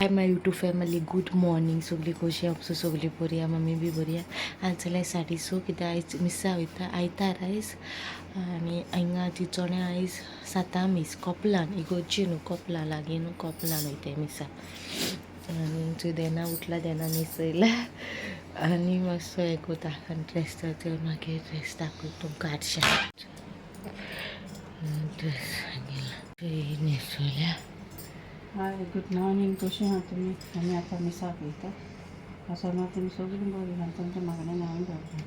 Hi my YouTube family, good morning. सगळी कशी आसा? सगळी बरी आहा, मम्मी बी बरी आहा. आज जाल्यार 6:30, कित्याक आयज मिसा वयता, आयतार आयज. आनी हिंगा चिंचोण्या आयज 7 मीस, कोपलान, इगोर्जी न्हू, कोपला लागीं न्हू, कोपलान वयताय मिसा. आनी थंय देना उठला, देना न्हेसयला आनी मातसो हें कोता आनी ड्रेस जाता, मागीर ड्रेस दाखयता तुमकां आरशान. ड्रेस थंय न्हेसयल्या. हाय, गुड मॉर्निंग. कशी आहा तुमी? आमी आतां मिसाक वयता. आसा ना तुमी सगळीं बरीं आहा? तुमच्या मागणें हांव बरें.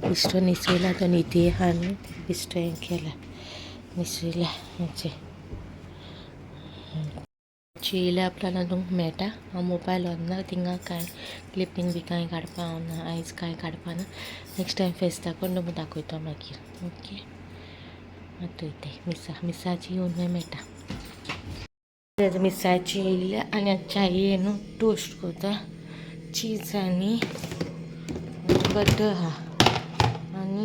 बिश्टो न्हेसयला, तो न्हिदी आहा न्हू, बिश्टो हें केला, न्हेसयला. येयल्या उपरांत तुमकां मेळटा. हांव मोबायल व्हरना थिंगा, कांय क्लिपींग बी कांय काडपा हांव ना आयज, कांय काडपा ना. नेक्स्ट टायम फेस्ता करून तुमकां दाखयता मागीर. ओके, आतां वयताय मिसा, मिसाची येवन मागीर मेळटा. मिसाची येयल्या आनी आतां च्याये न्हू टोस्ट करता. चीज आनी बटर आहा आनी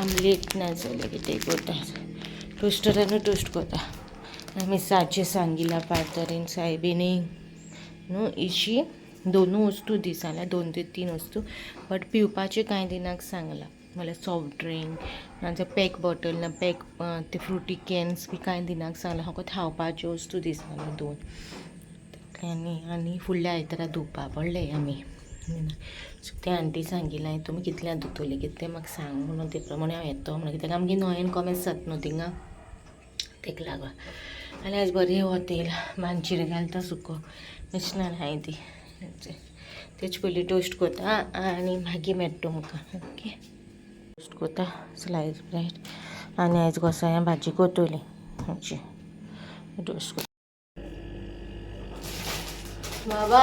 आमलेट ना जाल्यार कितें करता, टोस्टरानूय टोस्ट करता. मिसाचें सांगिला पातरीन सायबिणी न्हू, इशी दोनूय वस्तू दी सांगल्या, 2 ते 3 वस्तू, बट पिवपाचें कांय दिनाक सांगलां. म्हणल्यार सॉफ्ट ड्रिंक नाजाल्यार पॅक बॉटल ना पॅक ते फ्रुटी कॅन्स बी कांय दिनाक सांगलां, फकत खावपाच्यो वस्तू दी सांगलां 2. आनी आनी फुडल्या आयतारा धुवपा पडले आमी. सो ते आंटी सांगिलां तुमी कितल्या धुतली कितलें म्हाका सांग म्हणून, ते प्रमाणे हांव येतो म्हणून, कित्याक आमगे नोयेन कोमेस जाता न्हू थिंगा, तेका लागून. आनी आयज बरें वत येयलां, मांचीर घालता सुको, मिशनान हांवें ती. तेचे पयलीं टोस्ट करता आनी मागीर मेळटा तुमकां. ओके, टोस्ट करता, स्लायस ब्रेड आनी आयज घोसाळ्या भाजी करतली. टोस्ट करता बाबा.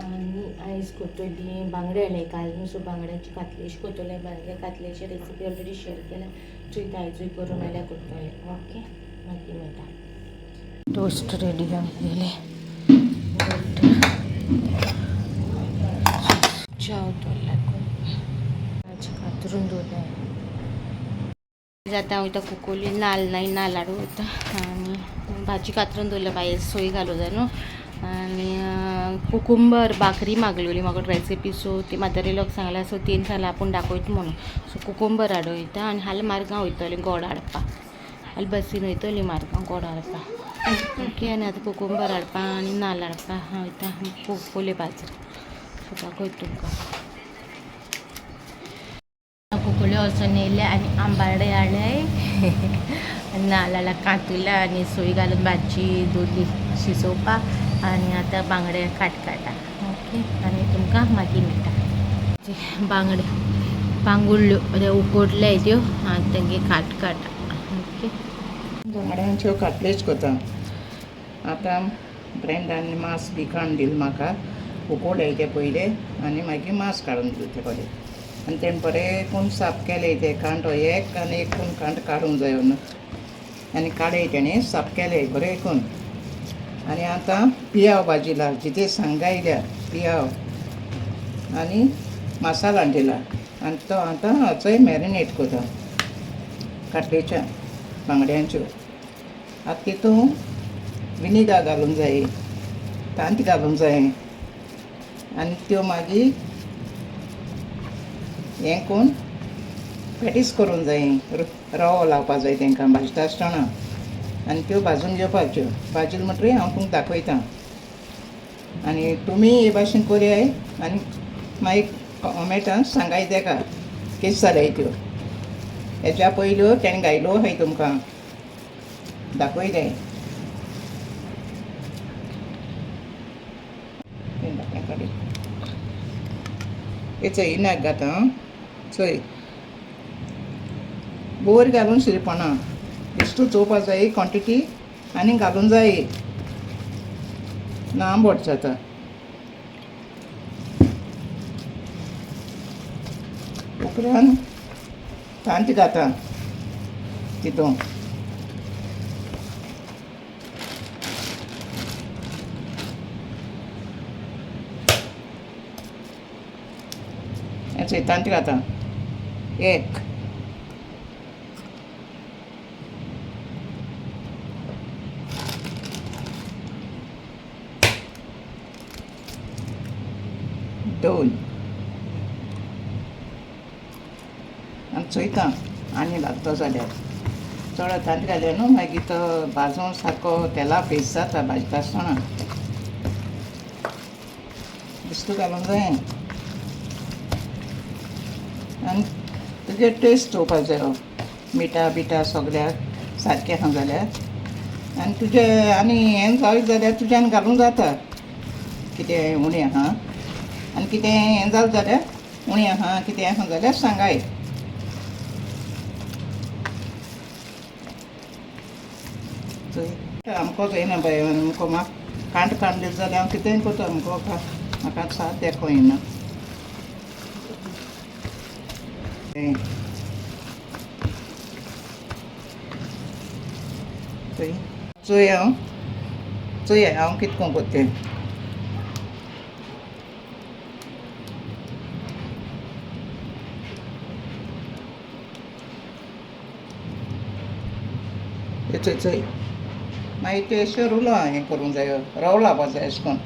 आनी आयज करतली बांगडे हाडले काल न्हू, सो बांगड्याची कातलेशी करतले. बांगड्या कातलेची रेसिपी ऑलरेडी शेअर केल्या, चोयता आयजूय करून जाल्यार करतले. ओके, मागीर मेळटा. टोस्ट रेडी आमगेले, च्याव दवरला, भाजी कातरून दवरल्या. आतां वयता कुकोली नाल नाय नाल हाडूं वयता आनी भाजी कातरून दवरल्या, बाये सोय घालूं जाय न्हू. आनी कुकुंबर भाकरी मागलेली म्हाका रेसिपी, सो ती म्हातारी लोक सांगल्या, सो तेणी सांगलें आपूण दाखयता म्हणून. सो कुकुंबर हाडूं वयता आनी हालीं मारगांव वयतली गोड हाडपा, हालीं बसीन वयतली मारगांव गोड हाडपा. ओके, आनी आतां कुकुंबर हाडपा आनी नाल्ल हाडपा वयता कुकोले बाजार. सो दाखयता तुमकां. कुकोले वचून येयले आनी आंबाडे हाडले आनी नाल्ला कातुला आनी सोय घालून भाजी दवरली शिजोवपाक. आनी आतां बांगडे काट काडटा. ओके, आनी तुमकां मागीर मेळटा. बांगडे बांगुडल्यो उकडले त्यो, आतां तेंगे काट काडटा. ओके, बांगड्यांच्यो कातलेच करता आतां. ब्रेंडान मांस बी काडून दिलें म्हाका, उकोडले ते पयले आनी मागीर मांस काडून दिलें ते बरें. आनी तेणें बरें करून साफ केलें ते कांटो एक आनी एक करून कांटो काडूंक जायो न्हू, आनी काडले तेणें, साफ केलें बरें करून. आनी आतां पियाव भाजिला, जिते सांगा येयल्या पियाव आनी मसाला दिला आनी तो आतां हाचोय मॅरिनेट करता कातलेच्या बांगड्यांच्यो. आतां तितून विनेगर घालूंक जाय, तांती घालूंक जाय आनी त्यो मागीर हें करून पॅटीस करूंक जाय, रवो लावपा जाय तांकां भाजता आसतना आनी त्यो भाजून घेवपाच्यो. भाजून म्हणटकीर हांव तुमकां दाखयता आनी तुमी हे भाशेन करयाय आनी मागीर कॉमेंटान सांगाय तेका केश जाल्याय त्यो. हेच्या पयल्यो तेणें घायल्यो आहाय तुमकां दाखयताय. हे चोय इनाक घाता चोय, बोर घालून शिरपणां बेश्टू चोवपा जाय क्वॉन्टिटी आनी घालून जाय ना आंबट जाता. उपरांत तांती घाता तितून. चोयतांत घाता एक दोन आनी चोयता आनी लागतो जाल्यार चड तांत घालें न्हू मागीर तो भाजून सारको तेला पेस्ट जाता भाजता आसतना बिस्तू घालूंक जाय आनी तुगे टेस्ट चोवपाक जायो मिठा बिठा सगळ्याक सारकें आहा जाल्यार आनी तुजें आनी हें जालें जाल्यार तुज्यान घालूंक जाता कितें उणें आहा आनी कितें हें जालें जाल्यार उणें आहा कितें आहा जाल्यार सांगाय. चोय आमकां जायना बाय आमकां म्हाका कांट काडले जाल्यार हांव कितेंय करता आमकां म्हाका साथ देखो येना. चोय चोय हांव चोय हांव कितें करून करता तें. चोय चोय मागीर ते अशें रुला हें करूंक जायो रावला लावपा जाय अशें करून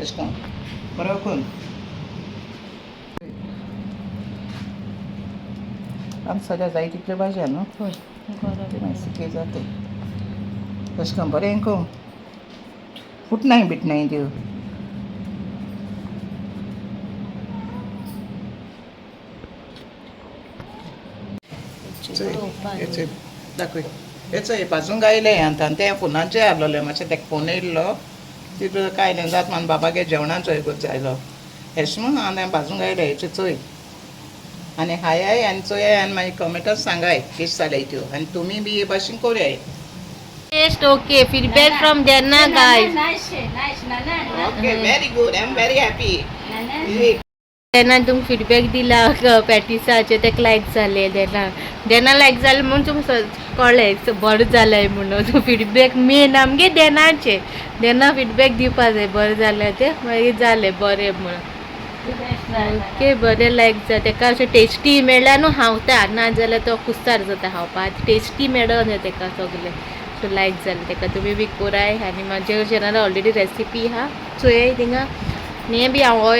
अशें करून बरो करून आम सगळ्या जाय तितल्यो भाजया न्हू हय ते मागीर सुके जाता अशें करून बरें करून फुटनाय बिटनाय त्यो. चोय दाखय हे चोय भाजूंक आयलें आतां तें फोनाचेर आहलोलें मातशें तेका फोन येयल्लो तितू कांय जात मान बाबागे जेवणाचो जायलो हेश म्हूण हांवें भाजूंक आयलें हेचें चोय आनी हाय आनी चोयाय आनी मागीर कमेंटात सांगाय कशें जाल्याय त्यो आनी तुमी बी हे भाशेन कोरयाय. Taste okay, feedback from Dena guys. Nice, nice, Nana. Okay, very good, I am very happy. Nana. तेन्ना तुमकां फिडबॅक दिला पॅटिसाचे तेका लायक जाले देना देना लायक जालें म्हूण तुमकां कळ्ळें बरें जालें म्हणून फिडबॅक मेन आमगे देनाचे देना फिडबॅक दिवपा जाय बरें जालें तें मागीर जालें बरें म्हणून. ओके बरें लायक जाता तेका अशें टेस्टी मेळ्ळ्यार न्हू हांवता ना जाल्यार तो कुस्तार जाता खावपाक टेस्टी मेळना तेका सगलें सो लायक जालें तेका तुमी बी कोराय. आनी म्हाजे चॅनलार ऑलरेडी रेसिपी आहा चोयाय थिंगा आनी हें बी हांव हो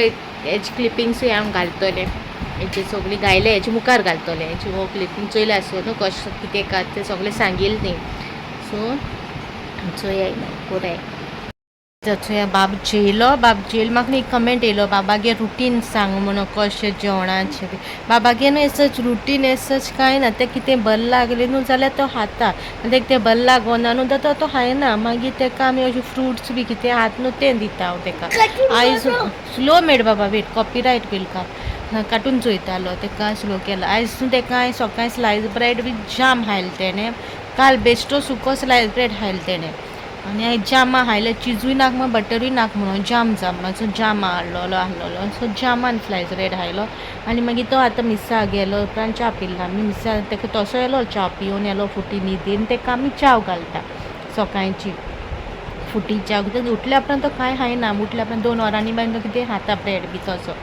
हेजे क्लिपिंग्सूय हांव घालतलें हेजे सगळीं गायले हेजे मुखार घालतलें हेजे हो क्लिपींग चोयलें आसो न्हू कशें कितें कात तें सगळें सांगील ती सो चोयाय कोराय. चोया बाब जेयलो बाब जेयल म्हाका एक कमेंट येयलो बाबागे रुटीन सांग म्हणून कशें जेवणाचें बी बाबागे न्हू एसच रुटीन एसच कांय ना तें कितें बरें लागलें न्हू जाल्यार तो खाता आनी तेका तें बरें लागोना न्हू जाल्यार तो खायना मागीर तेका आमी अशें फ्रुट्स बी कितें हात न्हू तें दिता हांव तेका. आयज स्लो मेड बाबा वेट कॉपीरायट बील का कार्टून चोयतालो तेका स्लो केलो. आयज न्हू तेका हांवें सकाळीं स्लायस ब्रेड वीथ जाम हायल तेणें काल बेश्टो सुको स्लायस ब्रेड हायल तेणें आनी हांवें जामा हायले चिजूय नाक म्हण बटरूय नाक म्हणून जाम जाम सो जामा हाडलोलो आहलोलो सो जामान स्लायस ब्रेड हायलो आनी मागीर तो आतां मिसा गेलो उपरांत च्या पिल्ला आमी मिसा तेका तसो येयलो च्या पिवन येयलो फुटी न्हिदेन तेका आमी च्याव घालता सकाळची फुटी च्या कित्याक उठल्या उपरांत तो कांय खायना उठल्या उपरांत 2 वरांनी मागीर तो कितें खाता ब्रेड बी तसो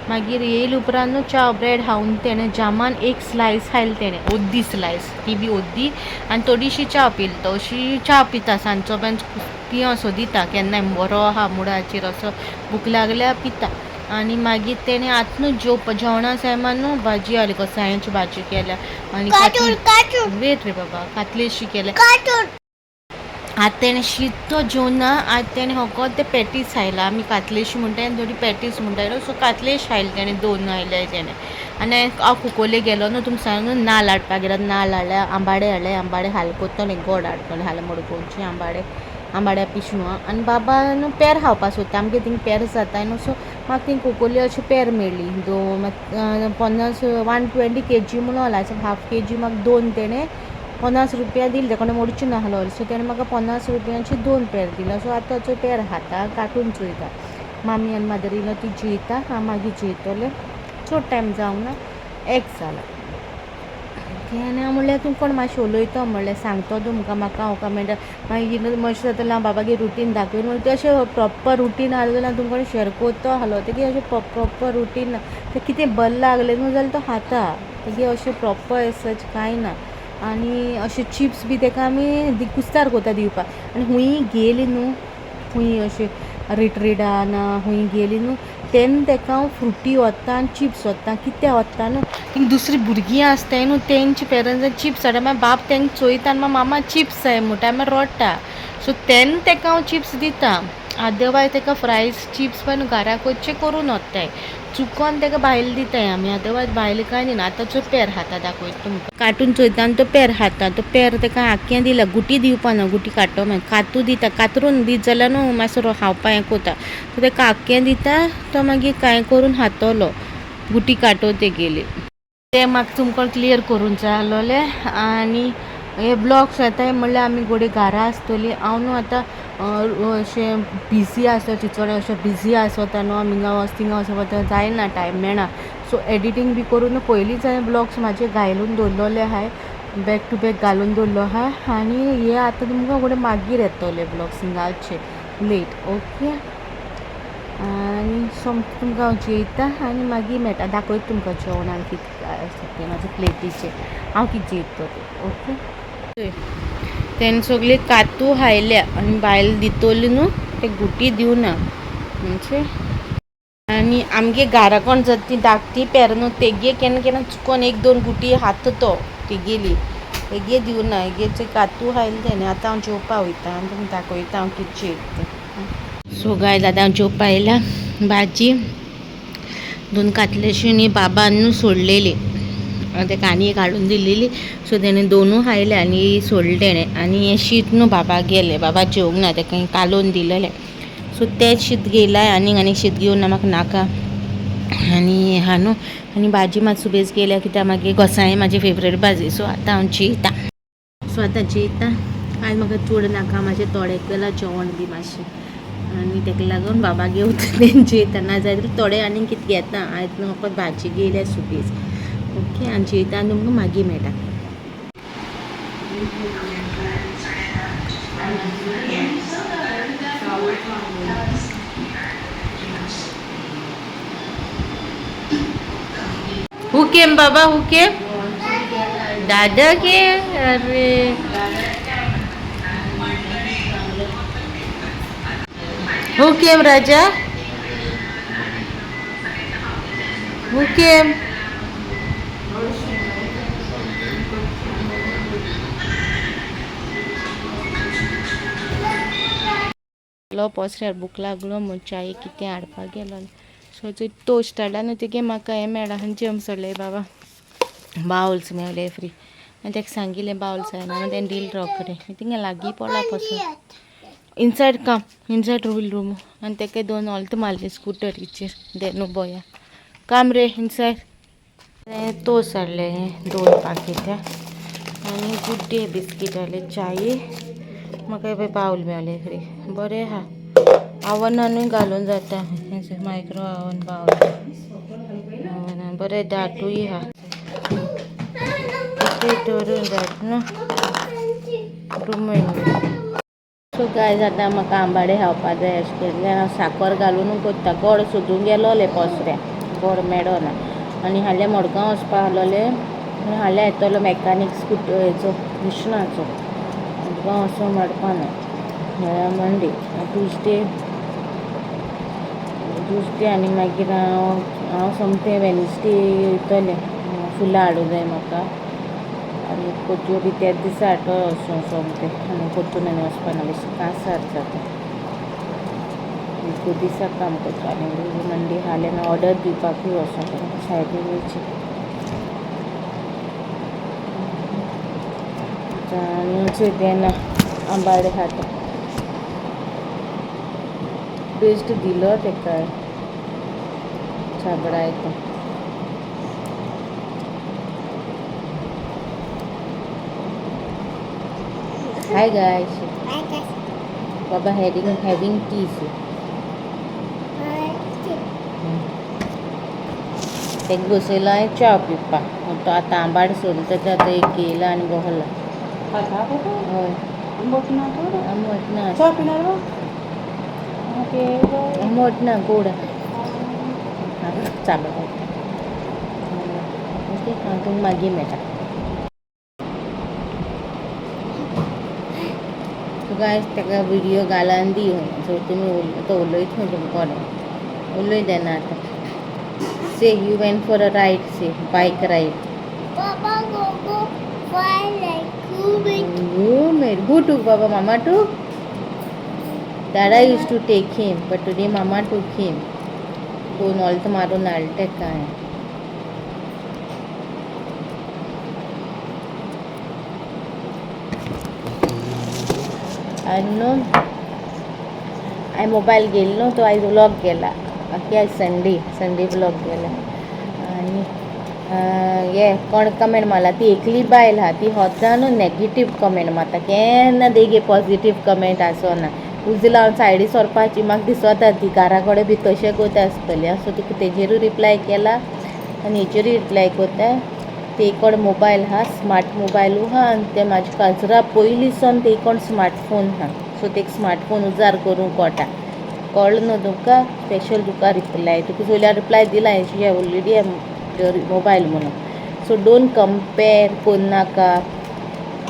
मागीर येयले उपरांत न्हू च्या ब्रेड खावन तेणें जामान एक स्लायस खायली तेणें ओद्दी स्लायस ती बी ओद्दी आनी थोडीशी च्या पिली तो अशी च्या पिता सांजचो बेन पियो असो दिता केन्नाय बरो आहा मुडाचेर असो भूक लागल्यार पिता. आनी मागीर तेणें आतां न्हू जेवपा जेवणा टायमार न्हू भाजी हाडली कसायांची भाजी केल्या आनी वेट रे बाबा कातलेशी केल्या. आतां तेणें शीत तो जेवना आतां तेणें फकत ते पॅटीस खायला आमी कातलेशी म्हणटा आनी थोडी पॅटीस म्हणटा सो कातलेश खायले तेणें 2 हायले तेणें. आनी हांव कुकोले गेलो न्हू तुमकां सांग न्हू नाल हाडपाक गेलो नाल हाडले आंबाडे हाडले आंबाडे हाल कोत्तले गोड हाडटले हाल मडगांवचे आंबाडे आंबाड्या पीश न्हू. आनी बाबा न्हू पेर खावपा सोदता आमगे थिंग पेर जाता न्हू सो म्हाका थिंग कुकोले अशें पेर मेळ्ळी 2 50 120 केजी म्हणून हाफ केजी म्हाका 2 तेणें 50 रुपया दिले तेका कोणें मोडचे नासलो सो तेणें म्हाका 50 रुपयांची 2 पेर दिला. सो आतां तो पेर खाता काटून चोयता मामी आनी मादर इन लॉ ती जेयता हांव मागीर जेयतलें चड टायम जावंक ना 1 जाला. ओके. आनी हांव म्हणल्यार तूं कोण मातशें उलयतो म्हणल्यार सांगतो तुमकां म्हाका हांव काय मेळटा मागीर मातशें जाता हांव बाबागे रुटीन दाखयन म्हणल्यार तें अशें प्रॉपर रुटीन आसलें जाल्यार तुमकां शेअर करतो आहलो. तेगे अशें प्रॉपर रुटीन ना. तें कितें बरें लागलें न्हू जाल्यार तो खाता. तेगे अशें प्रॉपर सच कांय ना. आनी अशें चिप्स बी तेका आमी कुस्तार कोता दिवपाक. आनी हुंय गेली न्हू खूंय अशें रिट्रिटा ना खूंय गेली न्हू तेन्ना तेका हांव फ्रुटी व्हरता आनी चिप्स व्हरता. कित्याक व्हरता न्हू थिंग दुसरी भुरगीं आसताय न्हू तेंचे पेरंट्सान चिप्स हाडटा मागीर बाब तेंका चोयता आनी मागीर मामा चिप्स जाय म्हणटा मागीर रडटा. सो तेन्ना तेका हांव चिप्स दिता. अदरवायज तेका फ्रायज चिप्स पण घरा करचे करून व्हरताय. चुकोन तेका भायल दिताय आमी. अदरवायज भायले कांय दिना. आतां चोय पेर खाता दाखयता तुमकां. काटून चोयता आनी तो पेर खाता. तो पेर तेका आख्खें दिला. गुटी दिवपा ना. गुटी काडटो मागीर कातू दिता. कातरून दीत जाल्यार न्हू मातसो खावपा हें कोता. सो तेका आख्खें दिता तो मागीर कांय करून खातलो. गुटी काटो तेगेली. तें म्हाका तुमकां क्लियर करूंक जाय आसलोलें. आनी हे ब्लॉग्स येताय म्हणल्यार आमी घोडये घरा आसतली. हांव न्हू आतां अशें बिजी आसता चिचोडे अशें बिजी आसता न्हू आमी हिंगा वच थिंगा वचपा जायना टायम मेळना. सो एडिटींग बी करून पयलींच हांवें ब्लॉग्स म्हाजे घालून दवरलेले आहाय. बॅक टू बॅक घालून दवरलो आहा. आनी हे आतां तुमकां घोडये मागीर येतले ब्लॉग्स हिंगाचे लेट. ओके. आनी सोमतें तुमकां हांव जेयता आनी मागीर मेळटा. दाखयता तुमकां जेवणाक कितें आसा तें म्हाजे प्लेटीचेर हांव कितें जेयता तें. ओके. तेणें सगळी कातू हायल्या आनी बायल दितली न्हू ते गुटी दिवना म्हणजे. आनी आमगे घरा कोण जाता ती धाकटी पेर न्हू तेगे केन्ना केन्ना चुकोन एक दोन गुटी खाता तो तेगेली. हेगे दिवना. हेगे कातू हायले तेणें. आतां हांव जेवपा वयता आनी तुमकां दाखयता हांव कितें जेयता तें. सो गायज आतां हांव जेवपा आयला. भाजी दोन कातलेशी न्ही बाबान न्हू सोडलेली. तेका आनी एक हाडून दिलेली. सो तेणें दोनूय खायले आनी सोडले तेणें. आनी हें शीत न्हू बाबा गेलें. बाबा जेवंक ना तेका कालोवन दिलेलें. सो तें शीत घेयलां आनीक आनी शीत घेवन ना म्हाका नाका. आनी हा न्हू आनी भाजी मात सुबेज केल्या कित्याक मागीर घोसाळें म्हाजी फेवरेट भाजी. सो आतां हांव जेयता. सो आतां जेयता. आयज म्हाका चड नाका. मातशें थोडें केलां जेवण बी मातशें. आनी तेका लागून बाबा घेवन तें जेयता. ना जाल्यार थोडें आनीक कितें घेता. आयज न्हू फकत भाजी घेयल्या सुबेज. ओके. आनी जेयता आनी तुमकां मागीर मेळटा. Who came Baba? Who came? Dada came? अरे Who came Raja? Who came? लो पसऱ्यार भूक लागलो म्हूण चाये कितें हाडपाक गेलो. सो थंय टोस्ट हाडला न्हू तेगे म्हाका हें मेळ्ळा जेम सोडले बाबा. बावल्स मेवले फ्री. आनी तेका सांगिल्लें बावल्स जायना मागीर तेणें दिल रोखडें. थिंगा लागीं पडला पसरो. इनसायड काम इनसायड रूल रूम. आनी तेका दोन ऑल्त मारले स्कुटरीचेर देनु बोया काम रे इनसायड. तोस हाडले दोन पाकीटां आनी गुड डे बिस्कीट हाडले चाये. म्हाका पळय बावल मेवले फ्री. बरें आहा. आवनानूय घालून जाता. मायक्रो oven bowl आवनान बरें दाटूय आहा. ते दवरून जाता न्हू रूमूय. सो गायज आतां म्हाका आंबाडे खावपा जाय अशें केल्ल्यान हांव साकर घालून कोत्ता. गोड सोदूंक गेलोलें पसऱ्या. गोड मेळना. आनी हाल्या मडगांव वचपा आहलोलें. हाल्या येतलो मॅकानीक स्कुटर हेचो कृष्णाचो. मडगांव वचोंक मेळपा ना. मंडे ट्युजडे ट्युजडे आनी मागीर हांव हांव सोमतें वेनसडे वयतलें. फुलां हाडूं जाय म्हाका. आनी कोतयो बी त्याच दिसा हाडटलो वचून सोमतें. आनी परतून आनी वचपा ना बेश्टें कांसार जाता. एक दिसाक काम करता. आनी मंडे हाल्यान ऑर्डर दिवपाकूय वचोंक जाय सायबीन वयचें. आनी तेन्ना आंबाडे खाता. बेश्ट दिलो तेका छाबडायता. Hi guys. Hi guys. Baba having tea. Hi. तेका बसयला हांवें च्या पिवपाक. तो आतां आंबाड सोलता ते आतां एक येयला आनी बसला. हय, आंबट ना, आंबट ना, गोड आहा. चालू. ओके, हांव तुमकां मागीर मेळटा. तुका ताका व्हिडियो घालान दी. सो तुमी तो उलयत खंय तुमकां उलय देना आतां. Say you went for a ride, say bike ride. Papa go go fly like Kubik. Roommate. Who took Baba? Mama took? Dada used to take him, but today Mama took him. दोन ऑल्त मारून हाडले तेका हांवें. आनी न्हू हांवें mobile घेयलो न्हू, तो आयज व्लॉग केला. बाकी आयज संडे, संडे व्लॉग केला. आनी हे कोण कमेंट मारला, ती एकली बायल आहा, ती होता न्हू नेगेटीव कमेंट मारता. केन्ना देगे पॉजिटीव कमेंट आसना. उजो लावन सायडी सरपाची म्हाका दिसता. ती घरा कडेन बी तशें करता आसतली. सो तुका तेजेरूय रिप्लाय केला आनी हेजेरूय रिप्लाय करता. ते कोण मोबायल आहा, स्मार्ट मोबायलूय आहा. आनी ते म्हाजे काजरा पयलीं सावन ते कोण स्मार्टफोन आहा. सो ते स्मार्टफोन उजार करूंक कळटा. कळ्ळें न्हू तुका? स्पेशल तुका रिप्लाय, तुका सोयल्यार रिप्लाय दिला she already mobile म्हणून. सो don't compare करनाका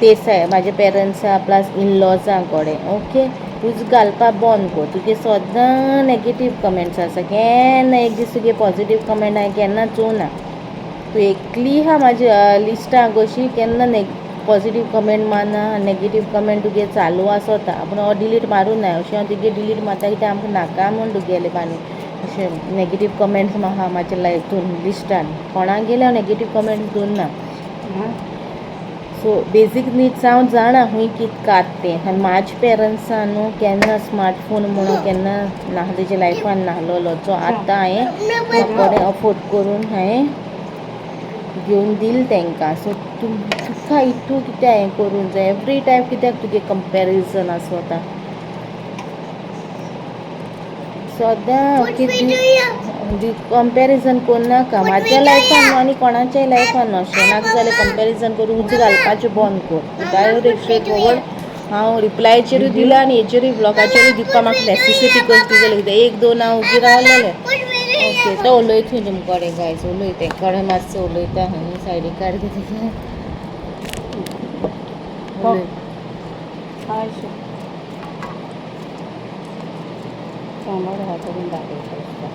ते साय म्हाजे पेरंट्सा प्लस इनलॉजां कडेन. ओके, उज घालपा बंद कर. तुगे सदां नेगेटीव कमेंट्स आसा. केन्ना एक दीस तुगे पॉजिटीव कमेंट हांवें केन्ना चोवना. तूं एकली आहा म्हाज्या लिस्टाक अशी केन्ना पॉजिटीव कमेंट मारना. नेगेटीव कमेंट तुगे चालू आसता, पूण हांव डिलीट मारूं ना. अशें हांव तुगे डिलीट मारता कित्याक आमकां नाका म्हूण तुगेले बानी अशें नेगेटीव कमेंट्स म्हाका म्हाज्या हितून लिस्टान. कोणाक गेले हांव नेगेटीव कमेंट्स दवरना. सो बेजीक निड्स हांव जाणा खूंय कितें कात तें. आनी म्हाजे पेरंट्सां न्हू केन्ना स्मार्टफोन म्हणून केन्ना ना तेजे लायफान नाहलोलो, जो आतां हांवें म्हाका अफोर्ड करून हांवें घेवन दिल तांकां. सो तुका हितू कित्याक हें करूंक जाय? एवरी टायम कित्याक तुगे कंपेरिजन आसता सदां? कितें कंपेरिजन करनाका म्हाज्या लायफान न्हू आनी कोणाच्याय लायफान न्हू. अशें नाका जाल्यार कंपेरिजन करून उजो घालपाचें बंद कर. डायरेक्ट स्ट्रेट फॉरवर्ड हांव रिप्लायचेरूय दिला आनी हेचेरूय ब्लॉगाचेरूय दिवपा म्हाका नॅसेसिटी कसली जाली कित्याक एक दोन हांव ओगी रावलेलें. ओके, तो उलयता तुमचे कडेन गायज, उलयता कडेन मातसो उलयता आनी सायडीक काड कितें उलय. करून दाखयता.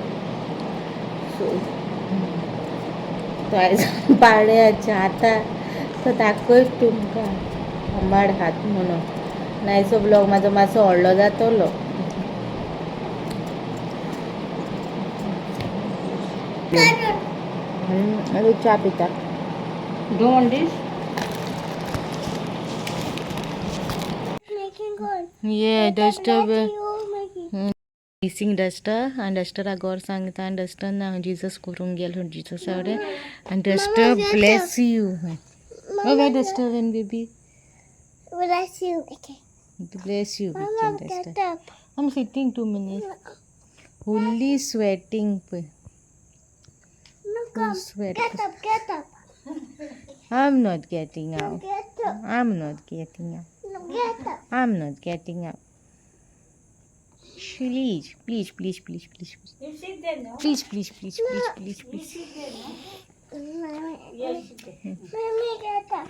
सो तो आयज पाड्याच्या आतां तो दाखयत तुमकां आंबाड हात म्हणून. नायचो ब्लॉग म्हाजो मातसो व्हडलो जातलो. आतां च्या पिता. Do want this? Making good. ये duster. You making. Missing duster आनी डस्टराक गोर सांगता आनी डस्टर ना जिजस करूंक गेलो जिजस कडेन आनी duster bless you. Where duster when baby? Bless you. Okay. Bless you. Mama, duster. Get up. I'm sitting 2 minutes. Fully sweating पळय. No, Full come. sweat. Get up, get up. I'm not getting up. Get up. I'm not getting up. No, get up. I'm not getting up. Please, please, please, please, please, You sit there now. please, please, please, please, please, please. Sit there now. Mommy, Yes, sit there. Mommy, get up.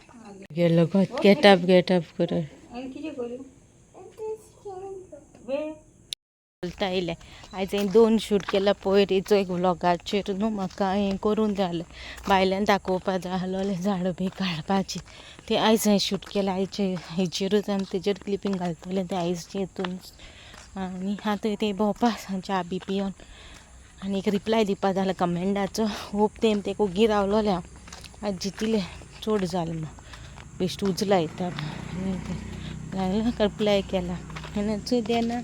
गेलो get up, get up कर. आनी कितें करूं? This can go. Where? चलता येयलें. आयज हांवें दोन शूट केला पयर. हेचो एक व्लॉगाचेर न्हू म्हाका हें करूंक जाय आहलें, भायल्यान दाखोवपा जाय आहलोलें झाडां बी काडपाची. तें आयज हांवें शूट केलां. आयचे हेचेरूच आमी तेजेर क्लिपींग घालतलें तें आयजचें हितून. आनी आतां तें भोंवपा च्या बी पिवन आनी एक रिप्लाय दिवपा जाय आहलो कमेंटाचो. होप तें तेका ओगी रावलोलें हांव. आयज जितिलें, चड जालें म्हाका बेश्ट उजो लायता आनी तें लागलें रिप्लाय केला आनी चोय देना.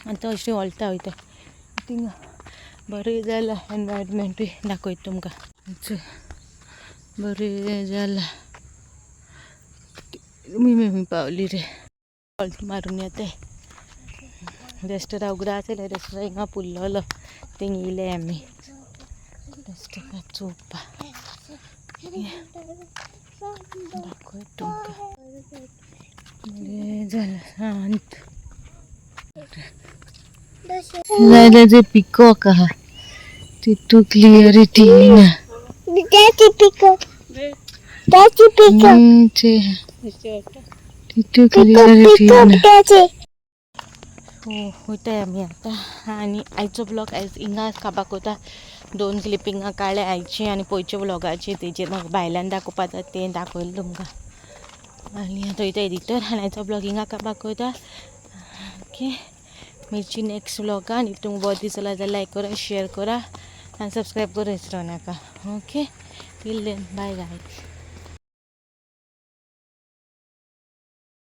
आतां अशें वोलता वयता थिंगा बरें जालां. एनवायरमेंटूय दाखयता तुमकां. चोय बरें जालां. मी पावली रे. वोल्त मारून येताय. रेस्टोरां उगडा आसलें, रेस्टोरां हिंगा पुरलोलो. थिंग येयले आमी बेश्टे चोवपा. दाखय तुमकां. बरें जालें, शांत जाल्यार जे पिकॉक आहा तितू क्लियरिटी येना. Daddy pick up. Daddy pick up. तितू Pick up, clarity pick up, येना. Daddy. हो, वयताय आमी आतां. आनी आयचो ब्लॉग आयज हिंगा काबार कोता. दोन क्लिपिंगां काडल्या आयची आनी पयच्या व्लॉगाची, तेजेर म्हाका भायल्यान दाखोवपा जाता तें दाखयलें तुमकां. आनी आतां वयता एडिटर आनी आयचो ब्लॉग हिंगा काबार कोता. ओके, मेळची नेक्स्ट व्लॉगान. If तुमकां बरो दिसला जाल्यार लायक करा, शेयर करा आनी सबस्क्रायब करूं विसरो नाका. Okay, till then, bye guys.